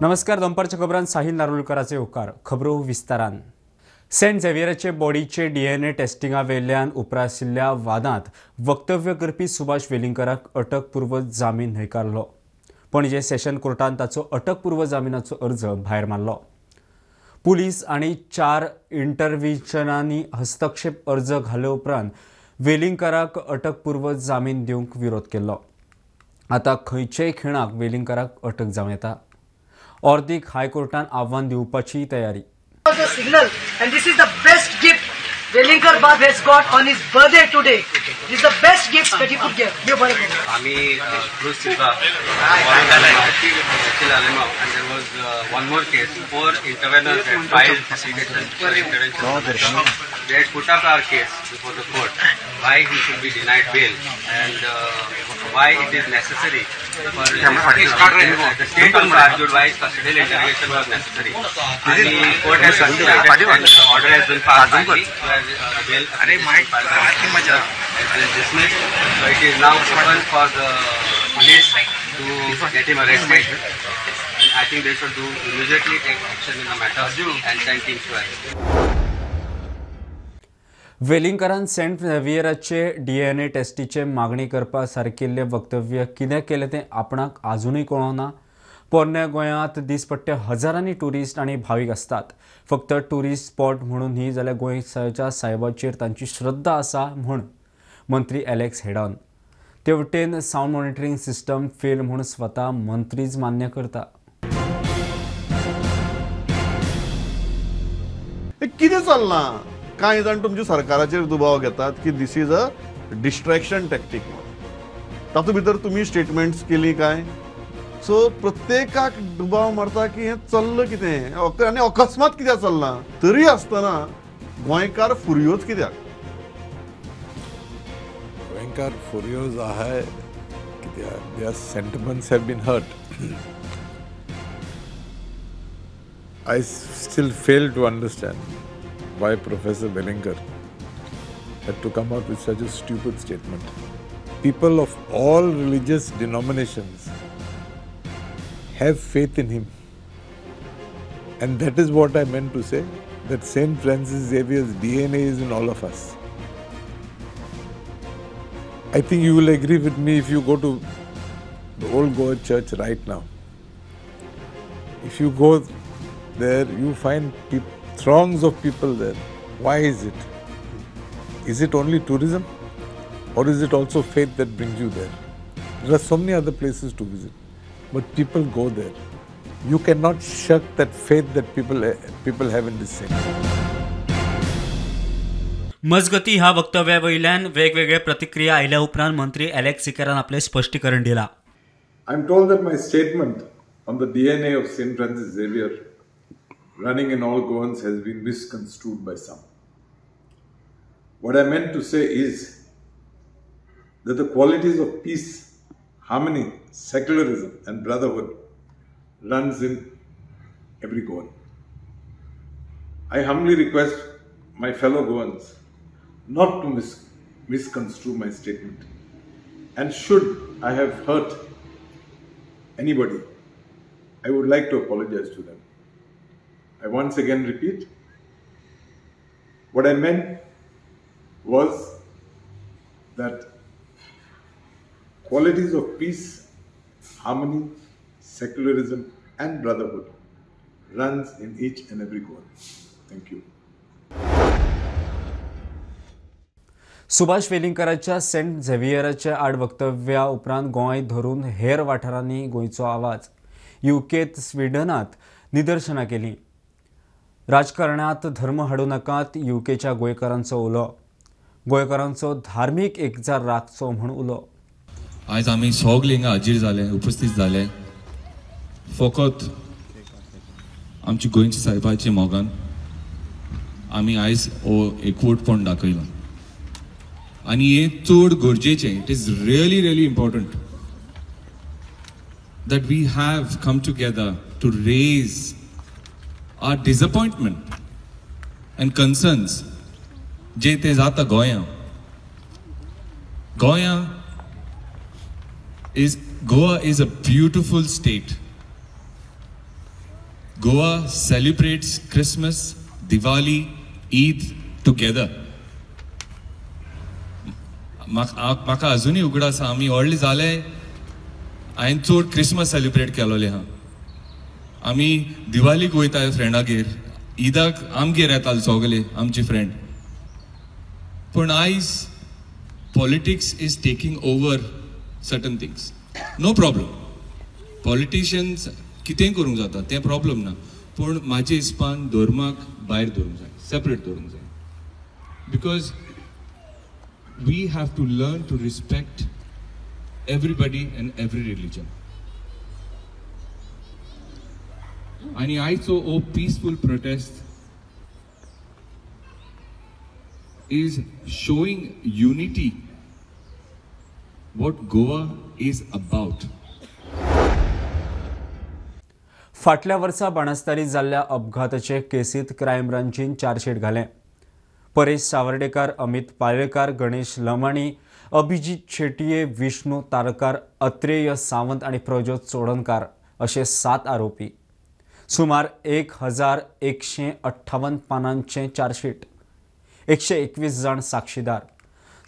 नमस्कार, दनपारच्या खबरान साहिल नारुलकराचे उपकार. खबरो विस्तारान. सेंट झेवियराचे बॉडीचे डीएनए टेस्टिंगा वेल्यान उप्रासिल्ल्या वादांत वक्तव्य करपी सुभाष वेलिंगकराक अटकपूर्व जामीन न्हयकारलो. पणजे सेशन कोर्टान ताचो अटकपूर्व जामिनाचो अर्ज भायर मारलो. पुलीस आनी 4 इंटरव्हिजनांनी हस्तक्षेप अर्ज घाले उपरांत वेलिंगकराक अटकपूर्व जामीन दिवंक विरोध केलो. आतां खंयचेय खिणाक वेलिंगकराक अटक जावं येता. अर्दीक हायकोर्टान आव्हान दिवपाची तयारी. Signal, and this is the best gift Velingkar Bab has got on his birthday today. This is the best gift that he could give. Ami Cruz Silva, and there was one more case. 4 interveners had filed applications for intervention. They had put up our case before the court, why he should be denied bail and why it is necessary for the state also argued why custodial interrogation was necessary. And the court has considered and the order has been passed finally, where the bail application has been dismissed. So it is now open for the police to get him arrested. And I think they should do immediately take action in the matter and send him to arrest. वेलिंगकरान Saint झेवियराचे DNA टेस्टीचे मागणी करपा सारकिल्लें वक्तव्य कितें केलें तें आपणाक आजुनूय कळना. पोरण्या गोंयांत दिसपट्टे हजारांनी ट्युरिस्ट आनी भावीक आसतात. फक्त ट्युरिस्ट स्पॉट म्हणून न्ही जाल्यार गोंयच्या सायबाचेर तांची श्रद्धा आसा म्हूण मंत्री एलेक्स हेडॉन. ते वटेन सावंड मॉनिटरींग सिस्टम फेल म्हूण स्वता मंत्रीच मान्य करता. कितें चल्लां? कांय जाण तुमच्या सरकाराचेर दुबाव घेतात की this is a distraction tactic. तातूंत भितर तुमी स्टेटमेंट्स केली काय? सो प्रत्येकाक दुबाव मारता की हें चल्लां कितें आनी अकस्मात कित्याक चल्लां. तरी आसतना गोंयकार फुरयोज कित्याक? गोंयकार फुरयोज आहाय कित्याक their sentiments have been hurt. I still fail to understand why Professor Velingkar had to come out with such a stupid statement. People of all religious denominations have faith in him. And that is what I meant to say, that St. Francis Xavier's DNA is in all of us. I think you will agree with me if you go to the Old Goa Church right now. If you go there, you find people, throngs of people there. Why is it? Is it only tourism, or is it also faith that brings you there? There are so many other places to visit, but people go there. You cannot shirk that faith that people have in this thing. मजगती ह्या वक्तव्या वयल्यान वेगवेगळे प्रतिक्रिया आयल्या उपरांत मंत्री Alex सिकेरान आपलें स्पश्टीकरण दिलां. I am told that my statement on the DNA of Saint Francis Xavier running in all Goans has been misconstrued by some. What I meant to say is that the qualities of peace, harmony, secularism and brotherhood runs in every Goan. I humbly request my fellow Goans not to misconstrue my statement. And should I have hurt anybody, I would like to apologize to them. I once again repeat, what I meant was that qualities of peace, harmony, secularism and brotherhood runs in each and every Goan. Thank you. Subhash वेलिंगकराच्या Saint झेवियराच्या आड वक्तव्या उपरांत गोंय धरून हेर वाठारांनी गोंयचो आवाज. युकेत स्विडनात निदर्शनां केलीं. राजकारणात धर्म हाडूं नाकात युकेच्या गोंयकारांचो उलो. गोंयकारांचो धार्मीक एकचार राखचो म्हूण उलो. आयज आमी सगळे हिंगा हाजीर जाले, उपस्थित जाले फकत आमची गोंयच्या सायबाच्या मोगान आमी आयज हो एकवटपण दाखयला आनी हें चड गरजेचें. It is really really important that we have come together to raise our disappointment and concerns जे ते जाता गोंया. गोंया is, Goa is a beautiful state. Goa celebrates Christmas, Diwali, Eid together. म्हाका अजुनूय उगडास आसा, आमी व्हडले जाले हांवें चड क्रिसमस सेलिब्रेट केलोलें आहा. आमी दिवालीक वयता फ्रेंडागेर, ईदाक आमगेर येताले सगळे आमची फ्रेंड. पूण आयज politics is taking over certain things. No problem, politicians कितेंय करूंक जाता, तें प्रॉब्लम ना. पूण म्हाजे हिसपान धर्माक भायर दवरूंक जाय, सेपरेट दवरूंक जाय. Because we have to learn to respect everybody and every religion. आनी आयचो हो peaceful protest is showing unity, what Goa is about. फाटल्या वर्सा बाणस्तारी जाल्ल्या अपघाताचे केसींत क्रायम ब्रांचीन चार्जशीट घालें. परेश सावर्डेकार, अमित पाळवेकार, गणेश लमाणी, अभिजीत शेटये, विष्णू तारकार, अत्रेय सावंत आनी प्रज्योत चोडणकार अशे 7 आरोपी. सुमार 1158 पानांचें चार्जशीट, 121 जाण साक्षीदार.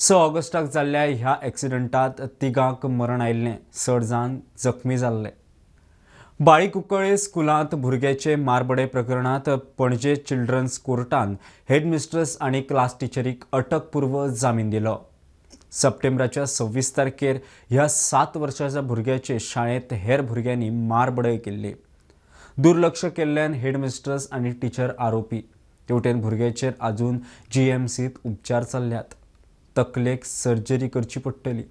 6 ऑगस्टाक जाल्ल्या ह्या एक्सिडंटात तिगांक मरण आयिल्लें, 6 जाण जखमी जाल्ले. बाळी कुंकळे स्कुलांत भुरग्याचे मारबडे प्रकरणांत पणजे चिल्ड्रन्स कोर्टान हेडमिस्ट्रस आनी क्लास टिचरीक अटकपूर्व जामीन दिलो. सप्टेंबराच्या 26 तारखेर ह्या 7 वर्साच्या भुरग्याचे शाळेंत हेर भुरग्यांनी मारबडय केल्ली. दुर्लक्ष केल्ल्यान हेडमिस्ट्रस आनी टिचर आरोपी. तेवटेन भुरग्याचेर आजून जीएमसीत उपचार चल्ल्यात. तकलेक सर्जरी करची पडटली.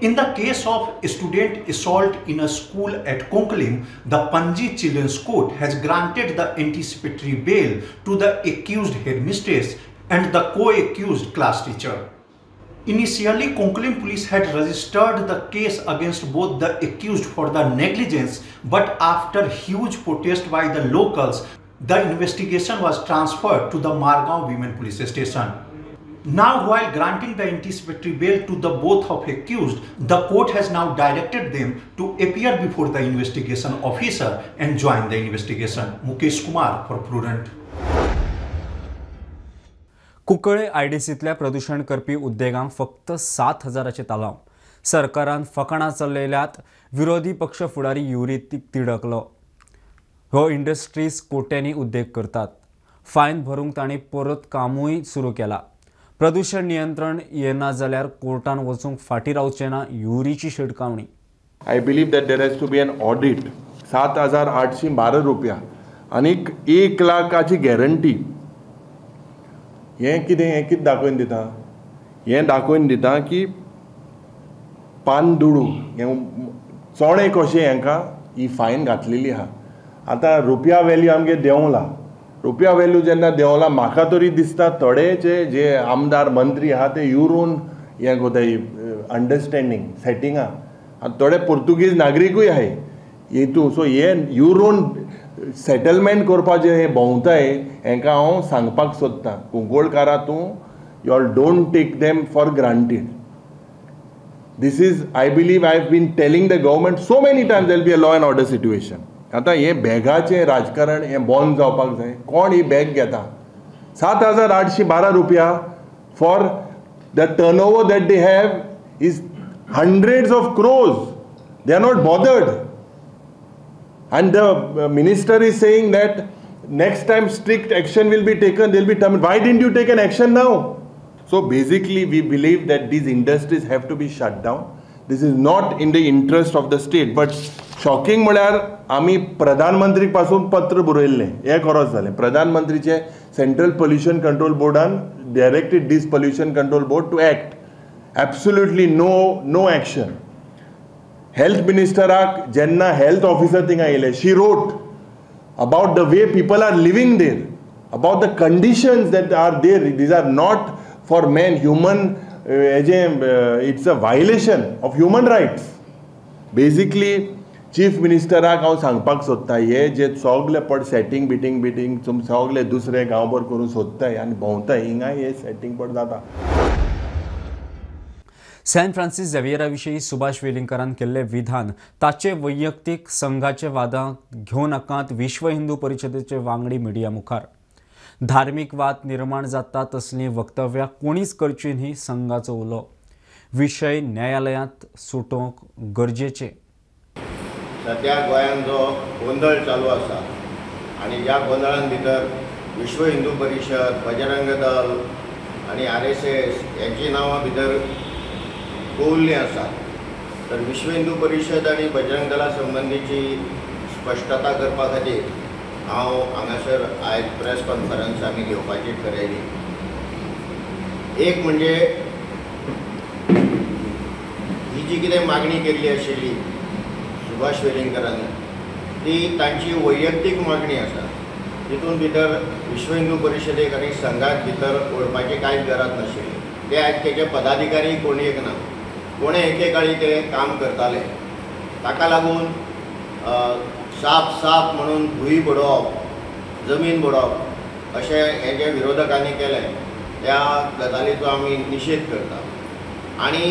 In the case of student assault in a school at Konkalim, the Panji Children's Court has granted the anticipatory bail to the accused headmistress and the co-accused class teacher. Initially, Konkalim police had registered the case against both the accused for the negligence, but after huge protest by the locals, the investigation was transferred to the Margao Women Police Station. Now, while granting the anticipatory bail to the both of accused, the court has now directed them to appear before the investigation officer and join the investigation. Mukesh Kumar for Prudent. Cuncolim आयडीसींतल्या प्रदूषण करपी उद्देगांक फक्त 7,000 तालांव. सरकारान फकाणां चलयल्यात. विरोधी पक्ष फुडारी युरी तिडकलो. हो industries कोट्यांनी उद्देग करतात. फायन भरूंक तांणी परत कामूय सुरू केला. प्रदूषण नियंत्रण येना जाल्यार कोर्टान वचूंक फाटीं रावचें ना, युरीची शिटकावणी. I believe that there has to be an audit. 7,812 रुपया आनीक 1 लाखाची गॅरंटी. हें कितें, हें कितें दाखोवन दिता? हें दाखोवन दिता की पान दुडू हें चोणे कशें हांकां ही फायन घातलेली आहा. आतां रुपया वेल्यू आमगे देंवला. रुपया वेल्यू जेन्ना देंवला, म्हाका तरी दिसता थोडेचे जे आमदार मंत्री आहा ते युरोन हें कोताय अंडरस्टँडींग सेटिंगां. आनी थोडे पुर्तुगीज नागरिकूय आहाय हेतू. सो हे युरोन सेटलमेंट करपाचें हे भोंवताय, हेंकां हांव सांगपाक सोदतां, कुंकळकारा तूं you all don't take them for granted. This is, I believe I have been telling the government so many times there will be a law and order situation. आतां हें बॅगाचें राजकारण हें बंद जावपाक जाय. कोण ही बॅग घेता? 7,812 रुपया for the turnover that they have is hundreds of crores. They are not bothered. And the minister is saying that next time strict action will be taken, they will be terminated. Why didn't you take an action now? So basically we believe that these industries have to be shut down. This is not in the interest of the state. But shocking म्हळ्यार आमी प्रधानमंत्री पासून पत्र बरयल्लें, हें खरोच जालें. प्रधानमंत्रीचे सेंट्रल पोल्युशन कंट्रोल बोर्डान directed this pollution control board to act. Absolutely no action. Health मिनिस्टराक जेन्ना हेल्थ ऑफिसर थिंगा येयले, she wrote about the way people are living there, about the conditions that are there. These are not for man, human, it's a violation of human rights. Basically chief मिनिस्टराक हांव सांगपाक सोदता, हे जे सगळे पड setting beating beating सगळे दुसरे गांवभर करून सोदताय आनी भोंवताय, हिंगा हे सेटींग पड जाता. सेंट फ्रांसीस झेवियरा विशीं सुभाष वेलिंगकरान केल्लें विधान ताचे वैयक्तीक संघाचे वादांक घेवं नाकात विश्व हिंदू परिशदेचे वांगडी मिडिया मुखार. धार्मीक वाद निर्माण जाता तसलीं वक्तव्यां कोणीच करची न्ही संघाचो उलो. विशय न्यायालयांत सुटोवंक गरजेचे. सध्या गोंयांत जो गोंदळ चालू आसा आनी ह्या गोंदळान भितर विश्व हिंदू परिशद, बजरंग दल आनी RSS यांची नांवां भितर कोवल्लीं आसात. तर विश्व हिंदू परिशद आनी बजरंग दला संबंदीची स्पश्टता करपा खातीर हांव हांगासर आयज प्रेस कॉन्फरन्स आमी घेवपाची ठरयली. एक म्हणजे ही जी कितें मागणी केल्ली आशिल्ली सुभाष वेलिंगकरांनी ती तांची वैयक्तीक मागणी आसा. तितून भितर विश्व हिंदू परिशदेक आनी संघाक भितर ओडपाची कांयच गरज नाशिल्ली. ते आयज तेचे पदाधिकारी कोणी एक ना, कोणे एकेकाळी ते काम करताले. ताका लागून साप साप म्हणून भूंय बडोवप, जमीन बडोवप अशें हे जे विरोधकांनी केलें त्या गजालीचो आमी निशेध करता. आनी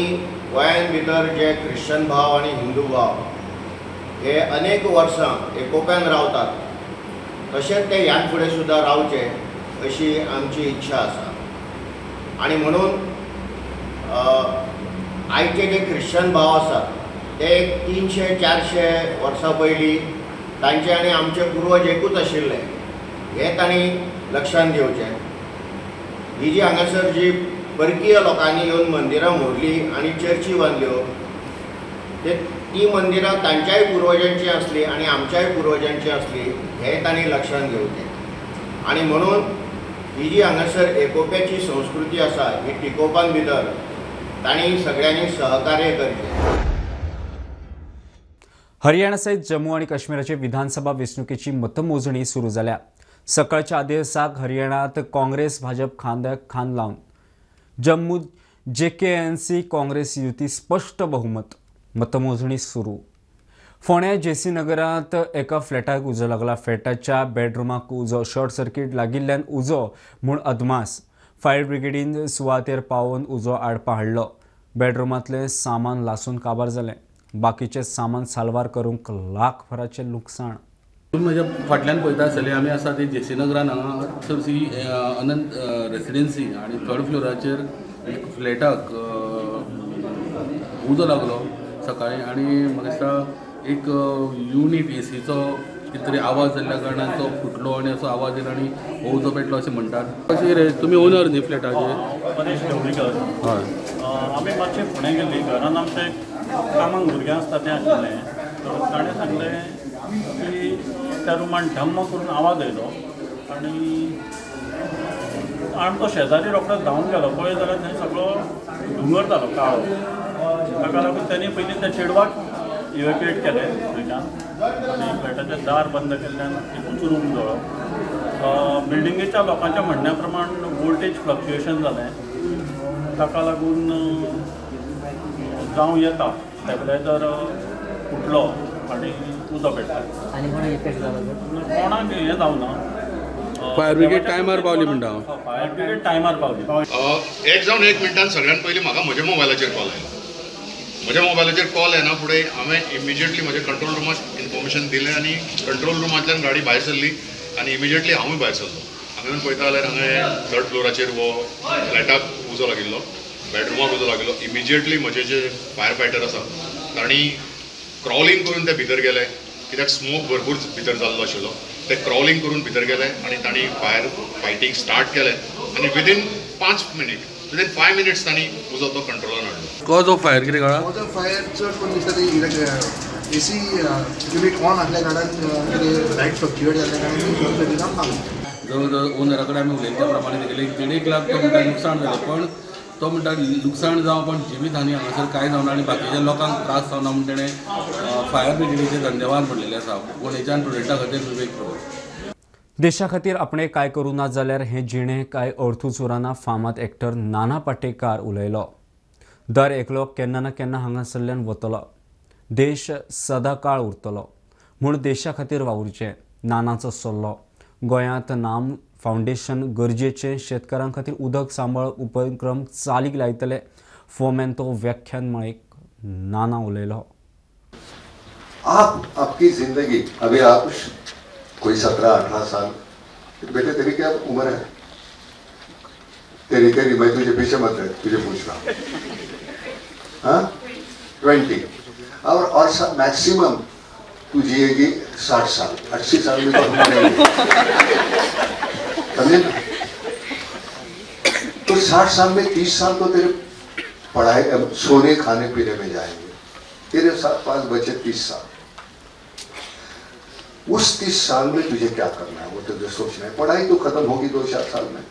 गोंयांत भितर जे ख्रिश्चन भाव आनी हिंदू भाव हे अनेक वर्सां एकोप्यान रावतात, तशेंच ते ह्यान फुडें सुद्दां रावचे अशी आमची इच्छा आसा. आनी म्हणून आयचे जे ख्रिश्चन भाव आसात ते 300-400 वर्सां पयलीं तांचे आनी आमचे पुर्वज एकूच आशिल्ले हें तांणी लक्षांत घेवचें. ही जी हांगासर जी परकीय लोकांनी येवन मंदिरां मोडलीं आनी चर्ची बांदल्यो ते ती मंदिरां तांच्याय पुर्वजांची आसली आनी आमच्याय पुर्वजांची आसली हें तांणी लक्षांत घेवचें. आनी म्हणून ही जी हांगासर एकोप्याची संस्कृती आसा ही टिकोवपान भितर तांणी सगळ्यांनी सहकार्य करचें. हरियाणा सयत जम्मू आनी काश्मीराचे विधानसभा वेंचणुकेची मतमोजणी सुरू जाल्या. सकाळच्या आदेसाक हरियाणात काँग्रेस भाजप खांद्याक खांद लावन जम्मू JKNC Congress युती स्पश्ट बहुमत. मतमोजणी सुरू. फोंड्या जेसी नगरांत एका फ्लॅटाक उजो लागला. फ्लॅटाच्या बेडरुमाक उजो शॉर्ट सर्किट लागिल्ल्यान उजो म्हूण अदमास. फायर ब्रिगेडीन सुवातेर पावोवन उजो आडपा हाडलो. बेडरुमांतलें सामान लासून काबार जालें. बाकीचें सामान साल्वार करूंक लाखभराचें लुकसाण. तुमी म्हज्या फाटल्यान पळयता आसतले आमी आसा ते जेसी नगरान हांगा चडशी अनंत रेसिडेन्सी आनी थर्ड फ्लोराचेर एक फ्लॅटाक उजो लागलो सकाळीं आनी म्हाका दिसता एक युनीट एसीचो कितें तरी आवाज जाल्ल्या कारणान तो फुटलो आनी असो आवाज येयलो आनी हो उजो पेटलो अशें म्हणटात. अशें कितें तुमी ओनर न्ही फ्लॅटाचे? परेश ढवळीकर. हय, आमी मातशें फुडें गेल्ली घरान आमचें कामाक भुरगें आसता तें आशिल्लें, तर ताणें सांगलें की त्या रुमान ढम्म करून आवाज आयलो आनी आमचो शेजारी रोखडोच धांवन गेलो. पळय जाल्यार थंय सगळो धुंगर जालो काळो. ताका लागून तांणी पयलीं त्या चेडवाक इवेक्युएट केलें थंयच्यान आनी फ्लॅटाचें दार बंद केल्ल्यान एकूच रूम जळ्ळो. बिल्डिंगेच्या लोकांच्या म्हणण्या प्रमाण वोल्टेज फ्लक्च्युएशन जालें, ताका लागून जावं येता स्टेबलायझर फुटलो आनी उजो पेटलो. कोणाक हें जावना. फायर ब्रिगेड टायमार पावली म्हणटा. फायर ब्रिगेड टायमार पावली. एक जावन एक मिनटान सगळ्यात पयलीं म्हाका म्हज्या मोबायलाचेर कॉल आयलो. म्हज्या मोबायलाचेर कॉल येना फुडें हांवें इमिजिएटली म्हज्या कंट्रोल रुमाक इन्फॉर्मेशन दिलें आनी कंट्रोल रुमांतल्यान गाडी भायर सरली आनी इमिजिएटली हांवूय भायर सरलो. हांगा पळयता जाल्यार हांगा थर्ड फ्लोराचेर हो फ्लॅटाक उजो लागिल्लो, बेडरुमाक उजो लागिल्लो. इमिजिएटली म्हजे जे फायर फायटर आसा तांणी क्रॉलिंग करून ते भितर गेले, कित्याक स्मोक भरपूर भितर जाल्लो आशिल्लो. ते क्रॉलिंग करून भितर गेले आनी तांणी फायर फायटींग स्टार्ट केलें आनी विदीन 5 मिनीट विदीन 5 मिनिट्स तांणी उजो तो कंट्रोलान हाडलो. कॉज ऑफ फायर कितें कळ्ळा? कॉज ऑफ फायर चड करून दिसता ती एसी युनीट ऑन आसल्या कारणान कितें लायट फ्लक्च्युएट जाल्ल्या कारणान शॉर्ट सर्किटान पावलें. जवळ जवळ ओनरा कडेन आमी उलयल्या प्रमाणे तेगेलें 1.5 लाख तो म्हणटा लुकसाण जालें, पण तो म्हणटा लुकसाण जावं पण जिवीत हानी हांगासर कांय जावना आनी बाकीच्या लोकांक त्रास जावना म्हूण तेणें फायर ब्रिगेडीचे धन्यवाद म्हणलेले आसा. गोंयच्यान प्रुडंटा खातीर विवेक प्रभू. देशा खातीर आपणें कांय करूं ना जाल्यार हें जिणें कांय अर्थूच उरना फामाद एक्टर नाना पाटेकार उलयलो. दर एकलो केन्ना ना केन्ना हांगासरल्यान वतलो, देश सदांकाळ उरतलो म्हूण देशा खातीर वावुरचें नानाचो सल्लो. गोंयांत नाम फावंडेशन गरजेचें शेतकारां खातीर उदक सांबाळ उपक्रम चालीक लायतले. फोमेंतो व्याख्यान माळेक नाना उलयलो. आप आपकी जिंदगी अभी आप कोई 17-18 साल, बेटे तेरी क्या उम्र है? तेरी तेरी मैं तुझे पीछे मत रह, तुझे पूछ रहा हूँ. हाँ 20 और मैक्सिमम तू जिएगी 60 साल, 80 साल में तो हम मरेंगे, समझे ना? तो 60 साल में 30 साल तो तेरे पढ़ाई सोने खाने पीने में जाएंगे. तेरे पास बचे 30 साल. उस 30 साल में तुझे क्या करना है वो तुझे सोचना है. पढ़ाई तो खत्म होगी 2-4 साल में,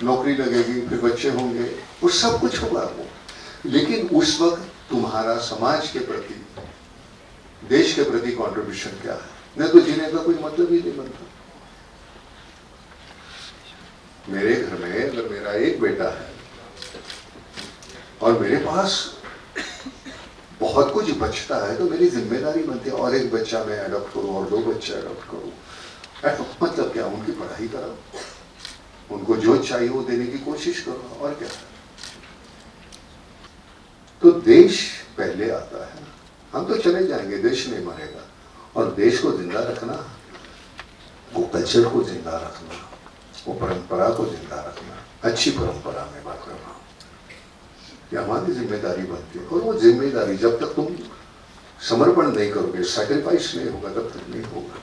नौकरी लगेगी, फिर बच्चे होंगे, वो सब कुछ होगा वो. लेकिन उस वक्त तुम्हारा समाज के प्रति, देश के प्रति कंट्रीब्यूशन क्या है? नहीं तो जीने का कोई मतलब ही नहीं बनता. मेरे घर में अगर मेरा एक बेटा है और मेरे पास बहुत कुछ बचता है तो मेरी जिम्मेदारी बनती है और एक बच्चा मैं अडॉप्ट करूं और 2 बच्चे अडॉप्ट करूं. अडॉप्ट मतलब क्या? उनकी पढ़ाई कराओ, उनको जो चाहिए वो देने की कोशिश करो, और क्या. तो देश पहले आता है. हम तो चले जाएंगे, देश नहीं मरेगा. और देश को जिंदा रखना, वो कल्चर को जिंदा रखना, वो परंपरा को जिंदा रखना, अच्छी परंपरा में बात कर रहा हूँ, ये हमारी जिम्मेदारी बनती है. और वो जिम्मेदारी जब तक तुम समर्पण नहीं करोगे, सैक्रिफाइस नहीं होगा, तब तक नहीं होगा.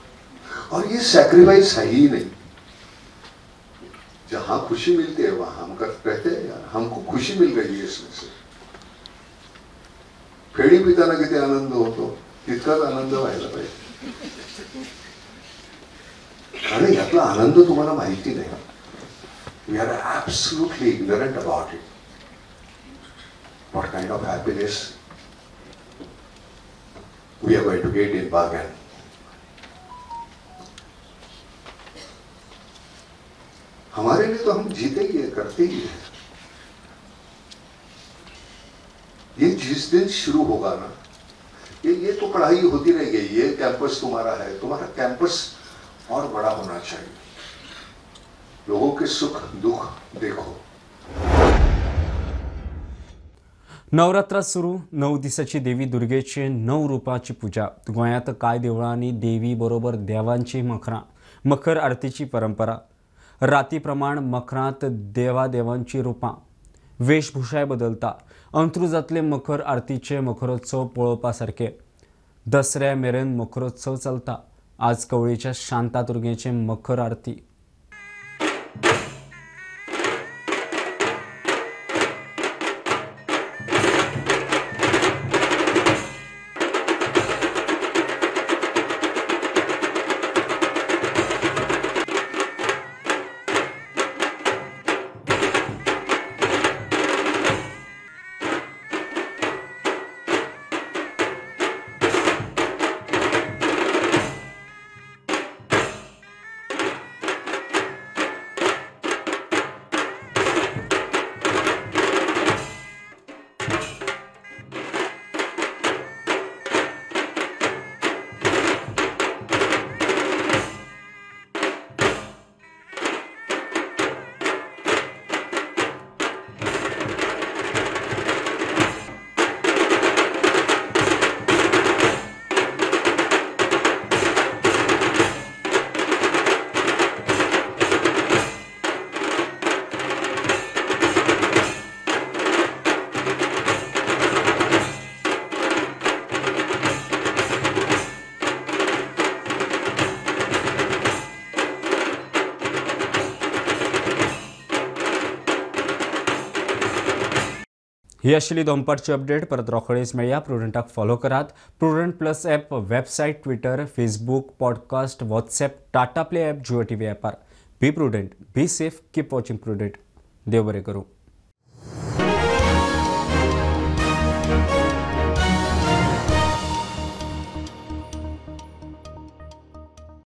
और ये सैक्रिफाइस है ही नहीं. जहाँ खुशी मिलती है वहाँ हम कर रहते हैं यार. हमको खुशी मिल रही है इसमें से. फेडी पिताना किती आनंद होतो तितकाच आनंद व्हायला पाहिजे. कारण यातला आनंद तुम्हाला माहिती नाही. We are absolutely ignorant about it. What kind of happiness we are going to get in bargain. हमारे लिए तो हम जीते ही है, करते ही है. ये जिस दिन शुरू होगा ना, ये तो पढ़ाई होती रह गई. ये कैंपस तुम्हारा है, तुम्हारा कैंपस और बड़ा होना चाहिए. लोगों के सुख दुख देखो. नवरात्र सुरू. 9 दिसाची देवी दुर्गेचे 9 रूपाची पूजा. गोंयांत कांय देवळांनी देवी बरोबर देवांची मखरां, मखर आरतीची परंपरा. राती प्रमाण मखरांत देवादेवांची रुपां, वेशभूषाय बदलता. अंत्रुजांतले मखर आरतीचे मखरोत्सव पळोवपा सारके. दसऱ्या मेरेन मखरोत्सव चलता. आज कवळीच्या शांतादुर्गेचे मखर आरती. ही आशिल्ली दनपारची अपडेट. परत रोखडेच मेळया. प्रुडंटाक फॉलो करात. Prudent plus app, website, Twitter, Facebook, podcast, WhatsApp, Tata Play app, Jio TV ॲपार. Be prudent, be safe, keep watching Prudent. देव बरें करूं.